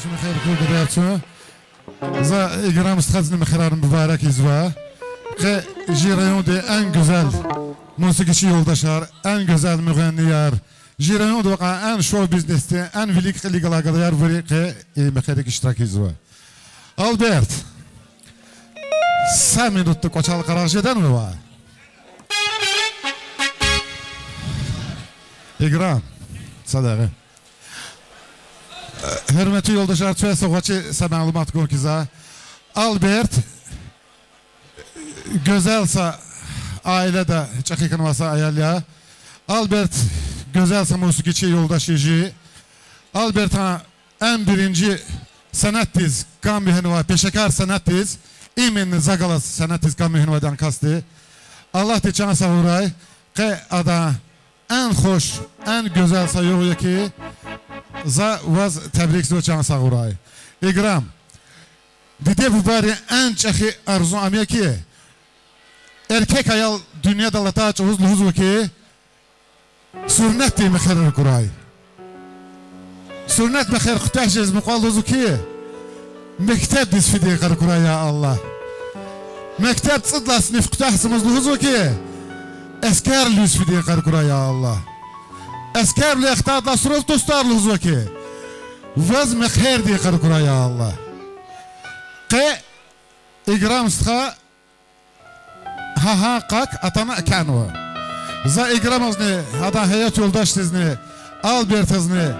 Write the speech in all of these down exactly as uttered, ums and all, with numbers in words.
Шуна хер хьуй, гадаяр чун. За Играм стхадизни мехъерарни мубарак ийизва. Къе жи районди эн гуьзел мусикичи юлдашар, эн гуьзел мугъеннияр, жи районда вакъа эн шоу-бизнесдин эн вилик-кьилик алакъадар авай вири къе и мехъерик иштирак ийизва. Альберт, са минутда кӀвачел къарагъ жедани вавай? Играм, садагъи. Гьуьрметлу юлдашар, квез са гъвечӀи са малумат гун кӀанзава. Альберт гуьзел са аилада чӀехи хьанвай са аял я. Альберт гуьзел са мусикичи юлдаш я жи. Альбертан эн биринжи сенятдиз кам вегьенвай, пешекар сенятдиз, именно за галаз сенятдиз кам вегьенвайди а касди. Аллагьди чан сагъ авурай, къе адан эн хуш, эн гуьзел са югъ я хьи, за ваз тебрикзава, чан сагъ авурай. Играм, диде-бубайрин эн чӀехи арзу ам я хьи, эркек аял дуьньядал атай чӀавуз лугьузва хьи, суьрнетдин мехъерар акурай. Суьрнет мехъер куьтягь жез мукьвал лугьузва хьи, мектебдиз фидин йикъар акурай, я Аллагь. Мектеб цӀуд лагьай синиф куьтягьзамаз лугьузва хьи, эскервилиз фидин йикъар акурай, я Аллагь. Эскервиле хтайдалай сура дустар лугьузва хьи, ваз мехъердин йикъар акурай, я Аллагь. Къе Играм стха гьа-гьа къак атана экенва. За Играмазни, гьадан гьаят юлдашдизни, Альбертазни,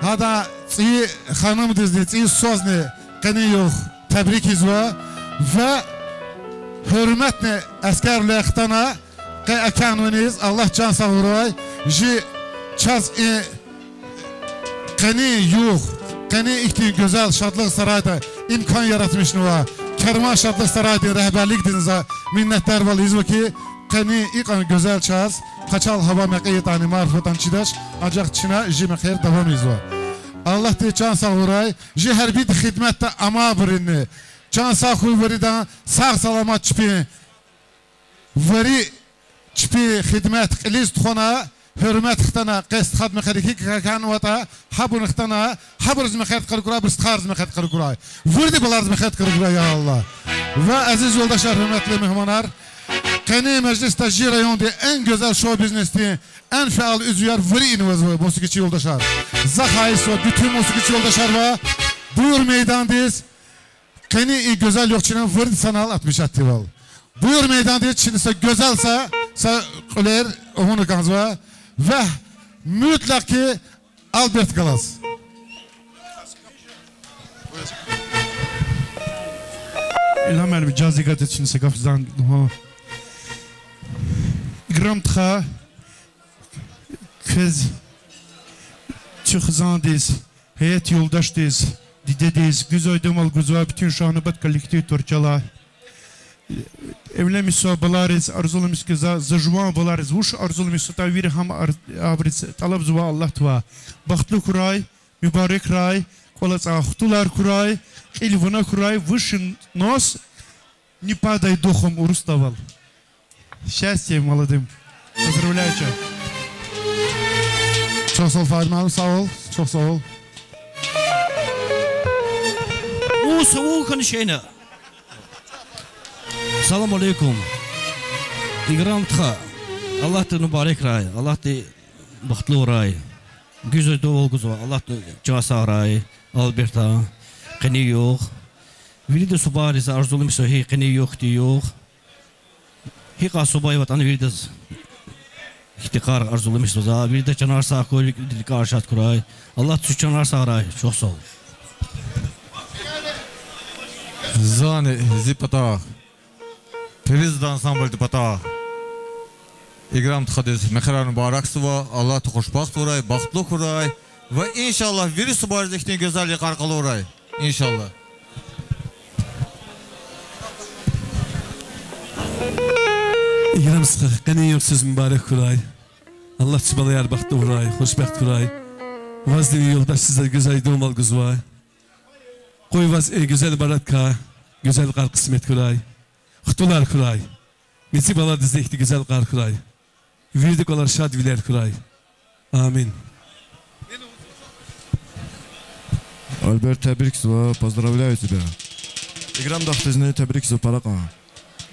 гьадан цӀийи ханумдизни, цӀийи свазни къенин югъ тебрик ийизва ва гьуьрметни эскервиле хтана къе экенвайниз Аллагь чан сагъ авурай. Жи чаз и къенин югъ, къенин ихьтин гуьзел шадлугъ сарайда имкан яратмишнавай Керман шадлугъ сарайдин регьберликдизни за миннетдарвал ийизва хьи, къенин икьван гуьзел чаз, къачал гьава мекьи ятӀани, марф ятӀани чидач, анжах чна жи мехъер давам ийизва. Аллагьди чан сагъ авурай, жи гьербиди хидметда амайбурунни чан сагъ хьуй, виридан сагъ-саламат чпин вири чпин хидмет кьилиз тухвана, гьуьрмет хтана, къе стхад мехъер гьикӀ хьанватӀа, гьабурни хтана, гьабуруз мехъер хъайи хьурай, абуру стхайриз мехъер хъайи хьурай. Вирида балариз мехъер хъайи хьурай, я Аллагь. Ва азиз юлдашар, гьуьрметлу мугьманар, къенин межлисда жи районди эн гуьзел шоу-бизнесдин эн фиал уьзвияр вири инвазва, мусикичи юлдашар. За хайисва, буьтуьн мусикичи юлдашар ва буюр мейдандиз. Къенин и гуьзел югъ чна вирида санал атмишатдивал. Буюр мейдандиз, чна са гуьзел са, са кьуьлер авуна кӀанзава. Ва мутлакъ хьи Альберт галаз. Илгьам муаллим, ижаза гайиди чна са гаф жеда, гьа. Играм стха, квез, куь хизандиз, гьаят юлдашдиз, дидедиз гуьзайдамал гузвай буьтуьн Шагьнабат коллектив тӀварцӀелай. Эвленмишзавай балайриз арзуламишзава, за жуван балайриз вуч арзуламишзаватӀа, вири гьам ар-, абуруз тӀалабзава Аллагьдивай. Бахтлу хьурай, мубаракрай, кӀвале цӀай хтулар хьурай, кьил вуна хьурай, выше нос, не падай духом, урусдавал. Счастья молодым. Поздравляю тебя. Чухсагъул, Фагьид муаллим, сагъ ул, чухсагъул. Вун савун хьана шейна. Салам алейкум. Играм стха, Аллагьди мубаракрай, Аллагьди бахтлурай. Гуьзайдамал гузва, Аллагьди чан сагърай Альберта, къенин югъ. Вирида субайриз арзуламишзава гьи къенин югъ, хьтин югъ. Гьикьван субай аватӀани виридаз ихтикъар арзуламишзава за, вирида чанар сагъ хьуй, рикӀар шад хьурай. Аллагьди квез чанар сагърай, чухсагъул. Зани зи патахъ, Пиризда ансамблдин патахъ Играм стхадиз мехъерар мубаракзава, Аллагьди хушбахт авурай, бахтлу хьурай ва, иншаллагь, вири субайриз ихьтин гуьзел йикъар къалурай, иншаллагь. Играм стха, къенин югъ квез мубарак хьурай. Аллагьди квез балаяр бахтлу хьурай, хушбахт хьурай. Вазни ви юлдашдиз гуьзайдамал гузвай. Къуй ваз и гуьзел мубаракрай, гуьзел йикъар къисмет хьурай. Хтулар хьурай. Меци баладизни ихьтин гуьзел йикъар хьурай. Вирида кӀвалера шадвилер хьурай. Амин. Альберт, тебрикзава, поздравляю тебя. Играм дахдизни тебрикзава пара кьван.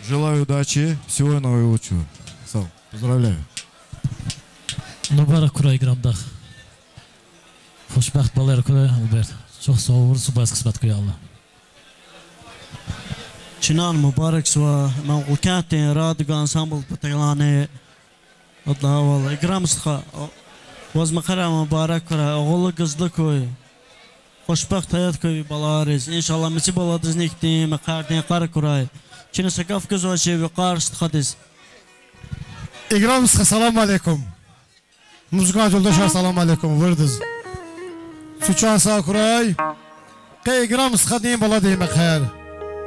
Желаю удачи, всего наилучшего. Сав, поздравляю. Мубарак хьурай, Играм дах. Хушбахт балаяр хьурай, Альберт. Чухсагъул, вуч субаз кьисмет хьуй, я Аллагь. Чнани мубаракзава Мамгъул кентдин Радуга ансамбль паталайни. Адлагьвал, Играм стха, ваз мехъерар мубарак хьурай, агъулу гзаф хьуй. Хушбахт гьаят хьуй ви балайриз. Иншаллагь, мици баладизни ихьтин мехъердин къарагъ хьурай. Чна са гаф гузвачир ви къар стхадиз. Играм стха, салам алейкум. Музыкант юлдашар, салам алейкум, виридаз. Цу чан сагъ хьурай. Къе Играм стхадин баладин мехъер.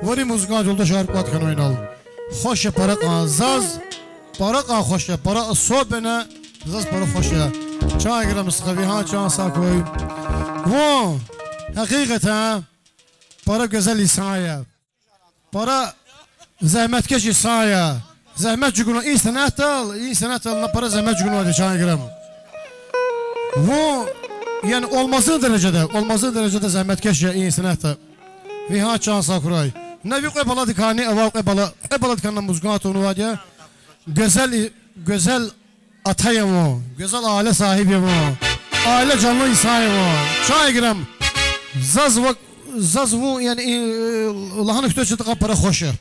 Вири музыкант юлдашар кӀватӀ хьанва инал. Хуш я пара кьван заз. Пара кьван хуш я, пара особенно заз пара хуш я. Чан Играм стха, ви гьа чан сагъ хьуй. Вун, гьакъикъатан, пара гуьзел инсан я. Пара зегьметкеш инсан я. Зегьмет чӀугуна и сенятдал, и сенятдал на пара зегьмет чӀугунвайди, чан Играм. Вун, яни, олмазун дережада, олмазун дережада зегьметкеш я и сенятда. Ви гьа чан сагъ хьурай. На ви кьве баладикайни ава кьве бала, кьве баладикай на музыкант авунвайди я. Гуьзел, гуьзел ата я вун, гуьзел аила сагьиб я вун, аила жанлу инсан я вун. Чан Играм, заз ва-, заз вун, яни, э, лагьана куьтягь жеда кьван пара хуш я.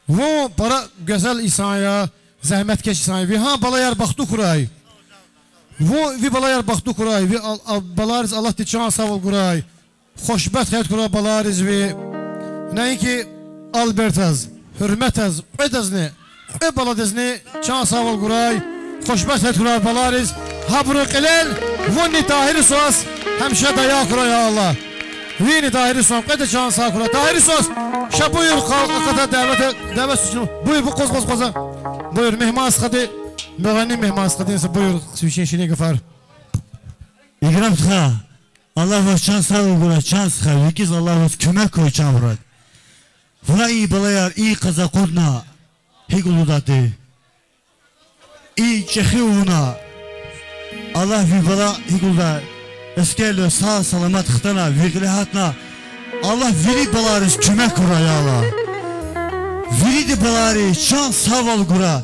Вун пара гуьзел инсан я, зегьметкеш инсан я. Ви гьа балаяр бахтлу хьурай. Вун, ви балаяр бахтлу хьурай. Ви ал-, ал-, балайриз Аллагьди чан сагъвал гурай. Хушбахт хьайитӀа хьурай балайриз ви. Неинки Альбертаз, Гьуьрметаз, кьведазни, кьве баладизни чан сагъвал гурай. Хушбахт хьайитӀа хьурай балайриз. Гьабурун кьилел вунни Тагьир йисаз гьамиша дая хьурай, я Аллагь. Вини Тагьир йисан кьведа чан сагъ хьурай. Тагьир йисаз, ша буюр, къал-, акъатай давет, давет сучну. Буюр, бу къваз, къваз, къваз. Буюр, мегьман стхади, мугъанни мегьман стхадин са буюр, вичин ширин гафар. Играм стха, Аллагь ваз чан сагъвал гурай, чан стха, ви кӀиз Аллагь ваз куьмек хьуй, чан брат. Вуна и балаяр и къаза акъудна, гьикӀ лугьудатӀа, и чӀехи авуна, Аллагь ви бала гьикӀ лугьуда, эскерла сагъ-саламат хтана, ви кьиле гьатна, Аллагь вири балайриз куьмек хьурай, я Аллагь. Вирида балайриз чан сагъвал гурай.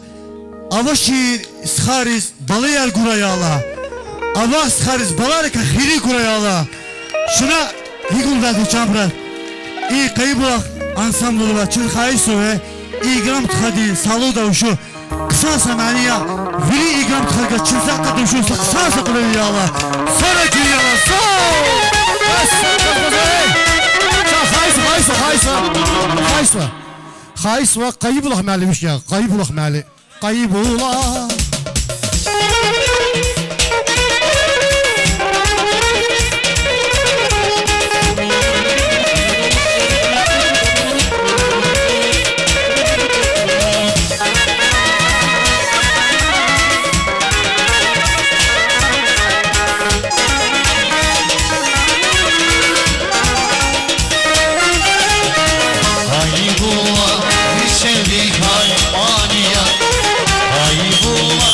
Авачир стхайриз балаяр гурай, я Аллагь. Авай стхайриз балайрикай хийир гурай, я Аллагь. Чна гьикӀ лугьудатӀа, чан брат, и Къайибулах ансамблдивай чун хайи суве Играм стхадин сагълугъда вушу хъсан са мани я, вири Играм стхайрикай чун са къадам, вушу са хъсан са къадам, я Аллагь. Сара жи, я Аллагь, са. Са хайи сува, хайи сува, хайи сува. Хайи сува, Къайибулах мали виш я, Къайибулах мали. Къайибула. Къайибула, вишевикай мани я. Къайибула,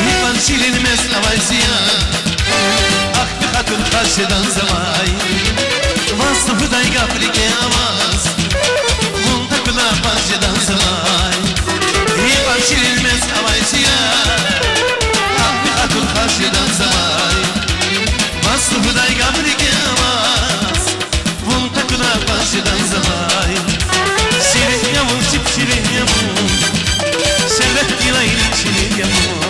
Икьван ширин мез авай зи я, ахьтин хатур хас жедан завай. Ваз лугьудай гаф рикӀе аваз, вун такуна паз жедан завай. Икьван ширин мез авай зи я, ахьтин хатур хас жедан завай. Ваз лугьудай гаф рикӀе аваз, вун такуна паз жедан завай. Ширин я вун, чеб ширин я вун, шербетдилайни ширин я вун.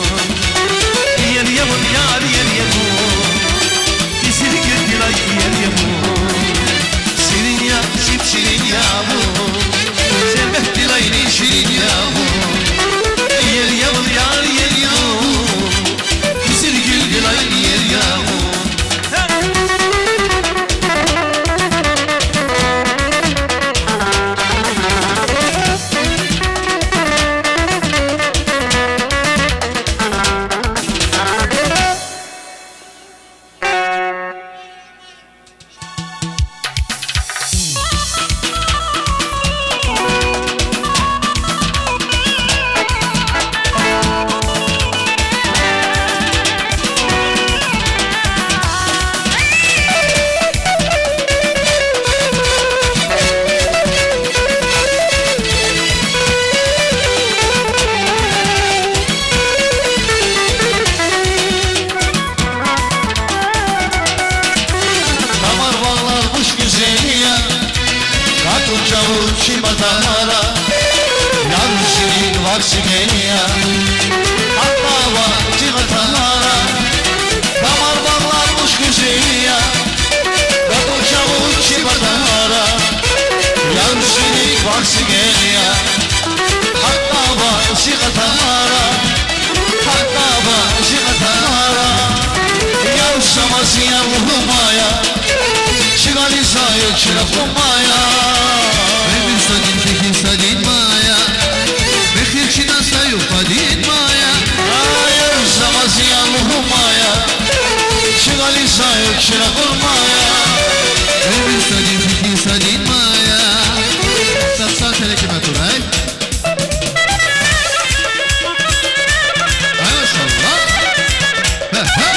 Иер я вун, яр, иер я вун, кесир гуьлдилай иер я вун. Ширин я, чеб ширин я вун, шербетдилайни ширин я вун. Иер я вун, яр, иер я вун, кесир гуьлдилай иер я вун. Тамар багълар хуш гуьзел я, гатун чагъур чи патара, яр ширин варси гел я, гьатта ва чи гъатара. Тамар багълар хуш гуьзел я, гатун чагъур чи патара, яр ширин варси гел я, гьатта ва чи гъатара. Гьатта ва чи гъатара, яр шамаз я лугьумая, чи гали са я, чи рахумая. Эмир садин, фикир садин мая, мехир чина са я, падин мая. Яр шамаз я лугьумая, чи гали са я, чи рахумая. Эмир садин, фикир садин мая. Сад-сад телеки матурай. Ай, машаллагь. Ха-ха.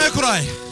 Акурай.